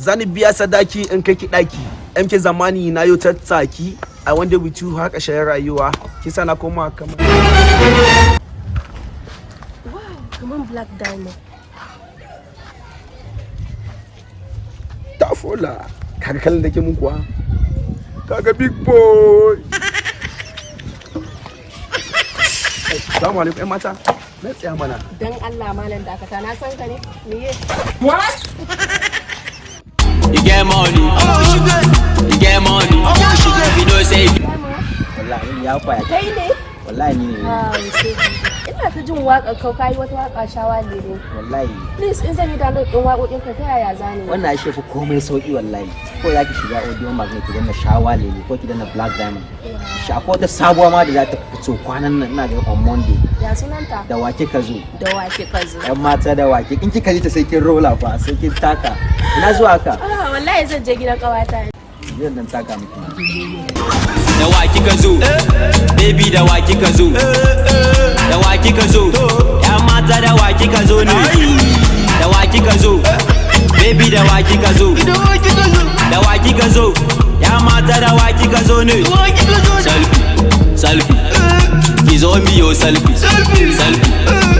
Zani biya sadaki in kai ki daki. MK Zamani na yau tattaki. I want to with you har ƙarshen rayuwa. Kisa na koma kamar. Wow, kaman Black Diamond. Tafola. Kaga kallon da ke mun kuwa? Kaga big boy. Salamu alaikum ƴan mata. Na tsaya mana. Dan Allah malam dakata, na san ka ne. Meye? You get money. You get money. If you know say Wallahi ya kwaya. Kai ne? Wallahi ni ne. Ah, sai. Ina ta jin waƙar ka, kayi wata waƙa shawa lele. Wallahi. Please, in zan yi download ɗin waƙoƙin ka, ta yaya zani? Wannan ai fi komai sauki wallahi. Ko za ki shiga Audiomack ne, ki danna Shawa Lele ko ki danna Black Diamond. Shi akwai wata sabuwa ma da za ta fito kwanan nan, ina ga on Monday. Ya sunanta? Da Wake Ka Zo. Da Wake Ka Zo. Yan mata, da wake in kika ji ta sai kin rola fa, sai kin taka. Ina zuwa ka? Ah, wallahi zan je gidan ƙawata. Zan dan taka miki. Da wa kika zo? Baby, da wa kika zo? Da wa kika zo? Ya mata, da wa kika zo ne? Da wa kika zo? Baby, da wa kika zo? Da wa kika zo? Ya mata, da wa kika zo ne? Selfie, selfie. Ki zo miyo selfie. Selfie.